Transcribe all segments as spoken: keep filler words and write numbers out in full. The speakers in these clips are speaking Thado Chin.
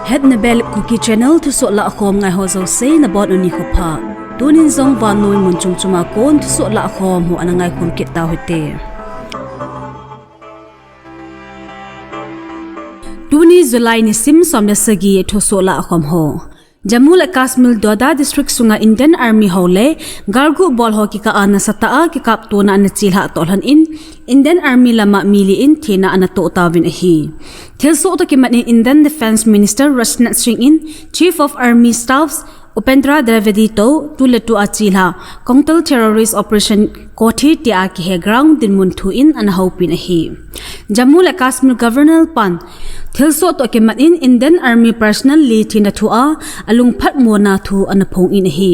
Hetna Bel Kuki Channel thusoh lahkhom ngai ho jouse nabonun nikho pha. Tunin jong vannoi mun chom chom a kon thusoh lahkhom ho ana ngaikhom kit tau hite. Tuni July nisim som le sagi thusoh lahkhom ho. Jammu le Kashmir Doda District sunga Indian Army ho le galgu bol ho kikah a nasatah a kikaptona ana chelhah toh lhon in, Indian Army lama mi li in thina ana toh tauvin ahi. Thilsoh toh kimat in Indian Defence Minister Rajnath Singh in Chief of Army Staff Upendra Dwivedi toh tu le tu a chelha counter terrorist operation Kothi tia kihe ground dinmun thu in ana houpin ahi. Jammu le Kashmir Governor pan thilsoh toh kimat in Indian Army personnel li thina thu a alungphatmona thu ana phong in ahi.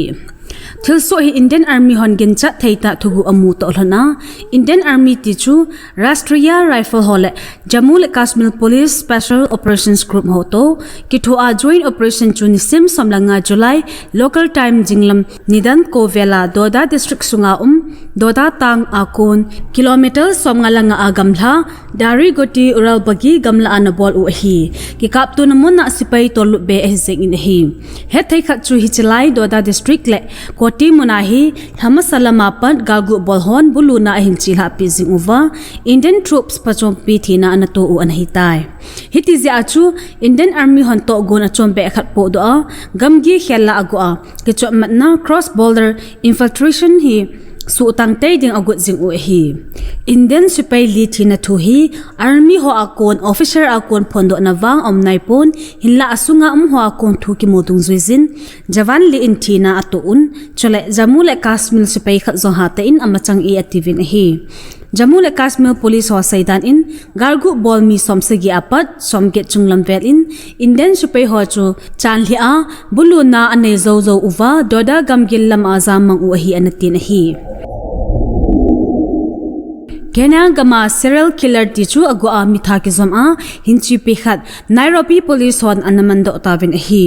Thilsoh hi Indian Army hon ginchat thei tah thuguh amu toh lhon a, Indian Army ti chu Rashtriya Rifle ho le Jammu le Kashmir Police Special Operations Group ho toh kithoa joint operation chu nisim som le nga July local time jinglam nidan ko vela Doda District sunga um Doda tang a kon kilometer som nga le nga a gamla Dari Goti Uralbagi gamla ana bol u ahi. Kikaptona mun a sepai tollut be ahi jeng in ahi. Hetthei khat chu hiche lai Doda District le Kothi mun a hi lhamasa lama pat galgu bol hon buluna ahin chelhah pi jing uva Indian troops pachompi thina ana toh u ana hitai. Hiti jeh a chu Indian Army hon tohgon achom be khat podoh a gamgi khel la ago a kichopmatna cross border infiltration hi suhtang tei ding agot jing u ahi. Indian sepai li thina thu hi Army ho a kon officer a kon phondohna vang aum naipon, hinlah asunga um ho a kon thu kimu dungjuijin Jawan li in thina atoh un, chule Jammu le Kashmir sepai khat jong hatah in amachang e atiuvin ahi. Jammu le Kashmir Police ho seidan in galgu bol mi som sagi apat som get chunglam vel in Indian sepai ho chu chanlhi a buluna anei jou jou uva Doda gamgi lam a jammang u ahi ana tin ahi. Kenya gama serial killer ti chu ago a mitha kijom a hinchepi khat Nairobi Police hon ana mandoh tauvin ahi.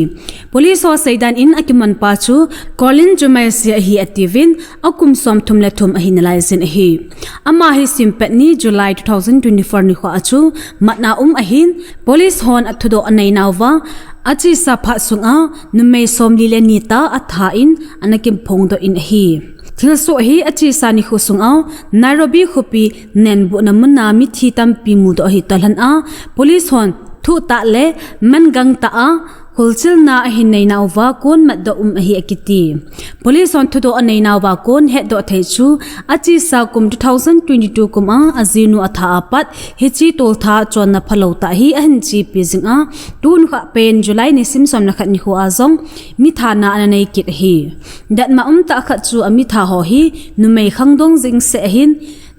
Police ho seidan in akimanpa chu Colin Jumaisi ahi atiuvin akum som thum le thum ahi nalaijin ahi. Ama hi simpet ni July two thousand twenty-four nikho a chu matna um ahin Police hon athudoh aneinauva achesa phat sunga numei somli le ni tah atha in ana kiphongdoh in ahi. Thilsoh hi achesa nikho sunga Nairobi khopi nenbuhna muna mithi tampi mudoh ahi toh lhon a Police hon thuhtah le mangang tah a kholchilna ahin neinauva kon matdoh um ahi akiti. Police hon thudoh aneinauva kon hetdoh thei chu achesa kum two thousand twenty-two kum a ajinu atha apat hiche toltha chonna phalou tah hi ahin chepi jing a tun kha pen July nisim som le khat nikho a jong mithana ana nei kit ahi. Datmo umtah khat chu amitha ho hi numei khangdong jing seh ahin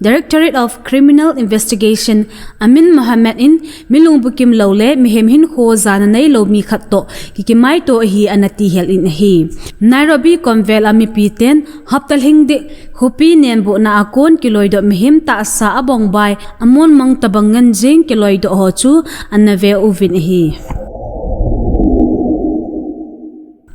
Directorate of Criminal Investigation Amin Mohammed in milungbukim lou le mihem hinkho jana neilou mi khat toh kikimaito ahi ana tihel in ahi. Nairobi komvel a mipi ten hapta lhingdih khopi nenbuhna a kon kiloidoh mihem tahsa abongbai amonmang tobang ngen jing kiloidoh ho chu ana ve uvin ahi.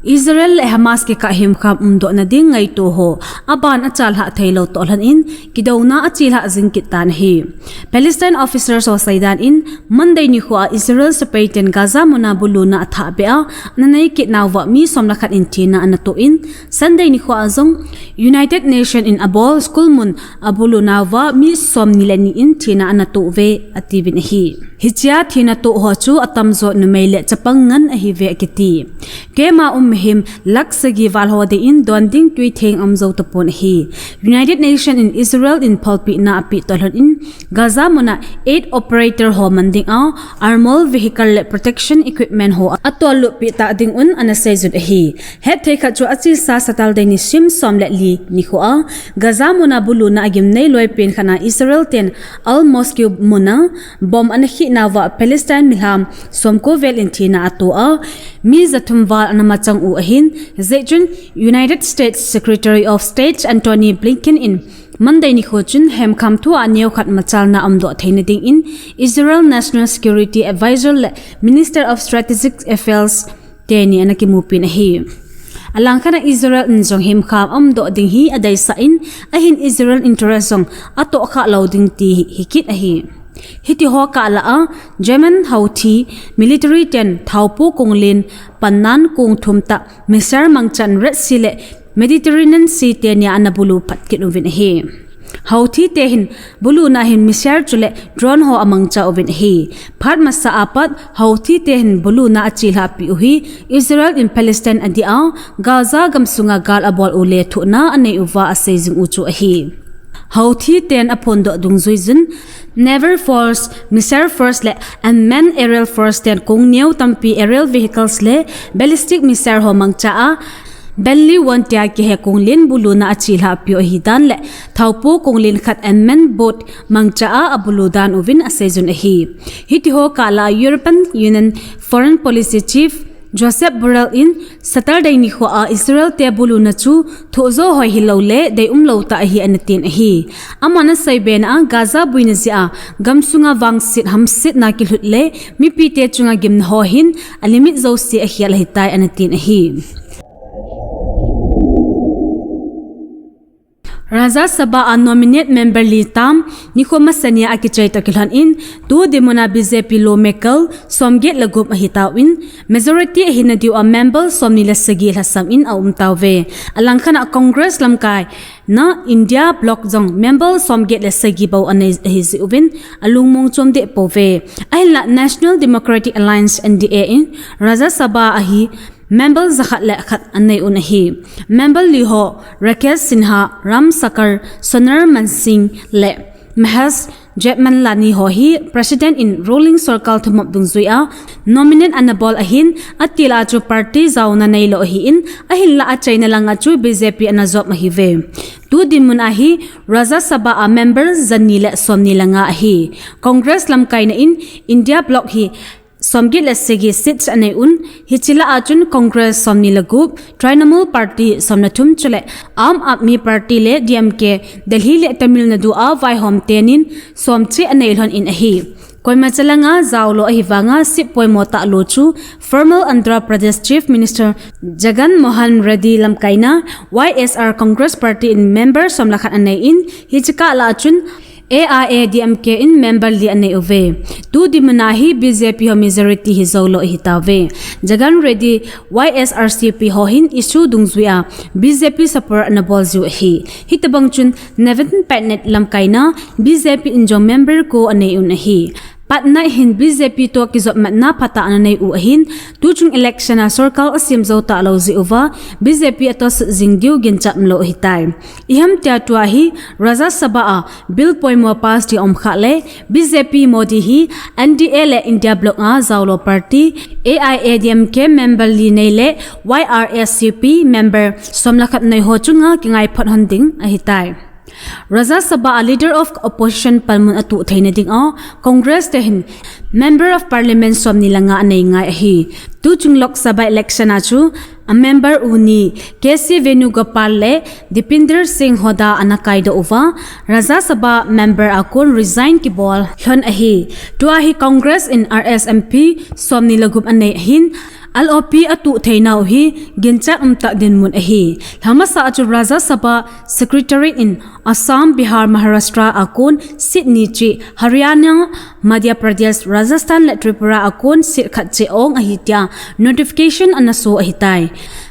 Israel le Hamas kikah himkham umdohna ding ngaito ho aban achalhah theilou toh lhon in kidouna achelhah jing kit tan ahi. Palestine officers ho seidan in Monday nikho a Israel sepai ten Gaza muna buluna athah beh a ana nei kit nauva mi som le khat in thina ana toh in Sunday nikho a jong United Nation in abol school mun abulunauva mi somni le ni in thina ana toh uve atiuvin ahi. Hichea thina toh ho chu atamjo numei le chapang ngen ahiuve akiti. Keima um mihem lakh sagi val ho ding in don ding twi theng aum jou tapon ahi. United Nation in Israel in phalpina apeh toh lhon in Gaza muna aid operator ho man ding a armored vehicle le protection equipment ho atollut peh tah ding un ana seijun ahi. Hetthei khat chu achesa Saturday nisim som le li nikho a Gaza muna buluna agimnei loipen khat a Israel ten Al Mosque muna bomb ana khih nauva Palestine milham somko vel in thina atoh a mi jathum val ana machang u ahin jeh chun United States Secretary of State Antony Blinken in Monday nikho chun hemkham thua neokhat machalna umdoh theina ding in Israel National Security Advisor le Minister of Strategic Affairs teni ana kimupin ahi. Alangkhat a Israel in jong himkham aumdoh ding hi adeisah in, ahin Israel interest jong atohkhah lou ding ti hi kit ahi. Hitiho kah lah a Yemen Houthi military ten thaopu konglen pannan kong thum tah missile mangchan Red Sea le Mediterranean Sea teni a ana bulu phat kit uvin ahi. Houthi te hin buluna hin missile chule drone ho amangcha uvin ahi. Phat masa apat Houthi te hin buluna achelhah pi u hi Israel in Palestine adih a Gaza gamsunga gal abol u lethuhna anei uva asei jing u chu ahi. Houthi ten aphondoh dungjuijin naval force, missile force le unmanned aerial force ten kong neo tampi aerial vehicles le ballistic missile ho mangcha a Bali one tia kihe konglen buluna achelhah pi u ahidan le thaopu konglen khat unmanned boat mangcha a abulu dan uvin asei jun ahi. Hitiho kah lah a European Union Foreign Policy Chief Josep Borrell in Saturday nikho a Israel te buluna chu thohjo hoi hilou le deium lou tah ahi anatin ahi. Aman asei bena a Gaza buina jeh a gamsunga vangset hamsetna kilhut le mipite chunga gimna ho hin alimit jouse akhel ahitai anatin ahi. Rajya Sabha a nominate member li tam nikho masani a akichai toh kilhon in, tu dinmun a B J P lawmaker somget le gup ahitauvin, majority ahina diu a member somni le sagi lhasam in aumtauve. Alangkhat a Congress lamkai na India bloc jong member somget le sagi bou anei ahi jeh uvin alungmong chom deh pouve. Ahinlah National Democratic Alliance N D A in Rajya Sabha a hi member jakhat le khat anei un ahi. Member li ho Rakesh Sinha, Ram Shankar, Sonal Mansinghale Mahesh Jethmalani ho hi President in ruling sorkar thumop dungjui a nominate ana bol ahin, atil a chu party jaona neilou ahin, ahinlah achaina langa chu B J P ana jop ahiuve. Tu dinmun a hi Rajya Sabha a member jani le somni le nga ahi. Congress lamkaina in India bloc hi somget le sagi seats anei un, hiche lah a chun Congress somni le gup, Trinamool Party somle thum chule Aam Aadmi Party le D M K Delhi le Tamil Nadu a vaihom tenin somcheh anei lhon in ahi. Koima chalanga jaolou ahivanga sep poimo talou chu former Andhra Pradesh Chief Minister Jagan Mohan Reddy lamkaina Y S R Congress Party in member somle khat anei in, hiche kah lah a chun A I A D M K in member li anei uve. Tu dinmun a hi B J P ho majority hi joulou ahitauve. Jagan Reddy Y S R C P ho hin issue dungjui a B J P support ana bol jiu ahi. Hitobang chun Navin Patnaik lamkaina B J P in jong member ko anei un ahi. Patnaik hin B J P toh kijopmatna phatah ana nei u ahin, tuchung election a sorkar asem jou talou jeh uva B J P atohsut jing diu ginchat umlou ahitai. Iham tia tua hi Rajya Sabha a bill poimo pass ding aum khah le B J P Modi hi N D A le India bloc a jaolou party A I A D M K member li nei le Y R S C P member somle khat nei ho chunga kingai phot hon ding ahitai. Rajya Sabha a Leader of Opposition panmun atuh theina dinga Congress te hin Member of Parliament somni le nga anei ngai ahi. Tuchung Lok Sabha election a chu a member u ni K C Venugopal le Dipinder Singh Hooda ana kaidoh uva, Rajya Sabha member a kon resign kibol lhon ahi. Tua hi Congress in R S M P somni le gup anei ahin, L O P atuh theinau hi ginchat umtah dinmun ahi. Lhamasa a chu Rajya Sabha Secretariat in Assam, Bihar, Maharashtra a kon seat ni cheh, Haryana, Madhya Pradesh, Rajasthan le Tripura a kon seat khat cheh ong ahi tia notification ana so ahitai.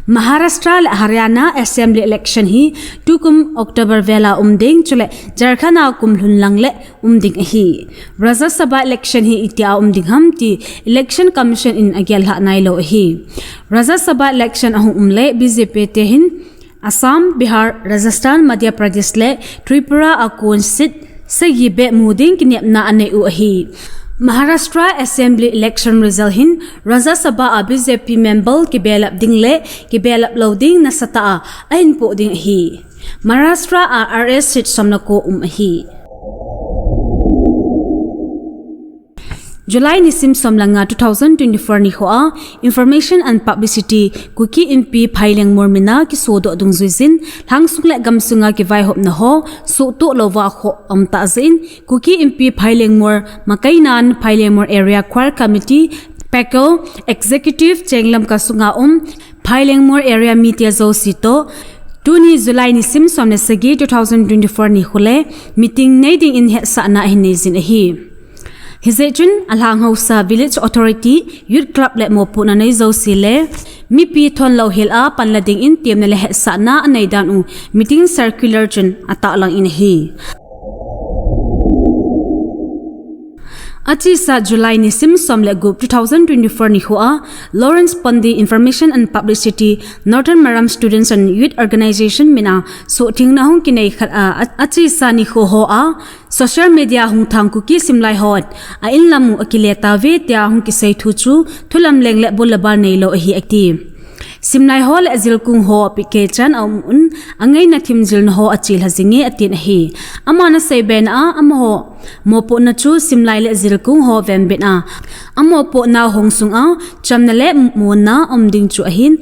Maharashtra le Haryana Assembly election hi tukum October vel a um ding, chule Jharkhand a kum lhun lang le um ding ahi. Rajya Sabha election hi itia um ding ham ti Election Commission in agel lhah nailou ahi. Rajya Sabha election ahung um le B J P te hin Assam, Bihar, Rajasthan, Madhya Pradesh le Tripura a kon seat sagi beh mu ding kinepna anei u ahi. Maharashtra Assembly election result hin Rajya Sabha a B J P member kibelap ding le kibelap lou ding nasatah a ahin poh ding ahi. Maharashtra a R S seat somle ko um ahi. July nisim somle nga two thousand twenty-four nikho a Information and Publicity Kuki Inpi Phailengmol min a kisodoh dungjuijin, lhangsung le gamsunga kivaihopna ho suhtuh louva khoh aumtah jeh in, Kuki Inpi Phailengmol makainan Phailengmol Area Choir Committee Peko Executive Chenglam kasunga um Phailengmol area mite jouse toh tuni July nisim som le sagi two thousand twenty-four nikho le meeting nei dingin hetsahna ahin neijin ahi. Hijeh chun alhang haosa Village Authority, Youth Club le mopohna nei jouse le mipi thonlou hel a panla dingin temna le hetsahna anei dan u meeting circular chun atahlang in ahi. Achesa July nisim som le gup two thousand twenty-four nikho a Lawrence Pondie Information and Publicity, Northern Maram Students and Youth Organization min a suhthengna hung kinei khat a, achesa nikho ho a social media hung thang Kuki simlai hon a inlam u akile tauve tia hung kisei thu chu thulamleng le bol le bal neilou ahi ati. Simlai ho le ajilkung ho pihkei chan aum un, angaina thimjilna ho achelha jinge atin ahi. Aman asei bena a, amaho mopohna chu simlai le ajilkung ho venbit a, amopohna hong sunga chamna le monna um ding chu ahin,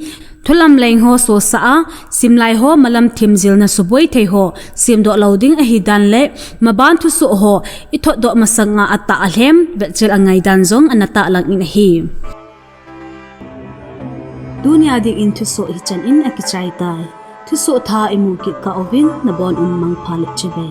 thulamleng ho sosah a, simlai ho malam thimjilna suboi thei ho semdoh lou ding ahidan le maban thusoh ho ithotdoh masanga atah alhem vetchil angaidan jong ana tahlang in ahi. Tunia dingin thusoh hichan in akichai tai. Thusoh thah imu kit kah uvin nabon un mangpha le chibai.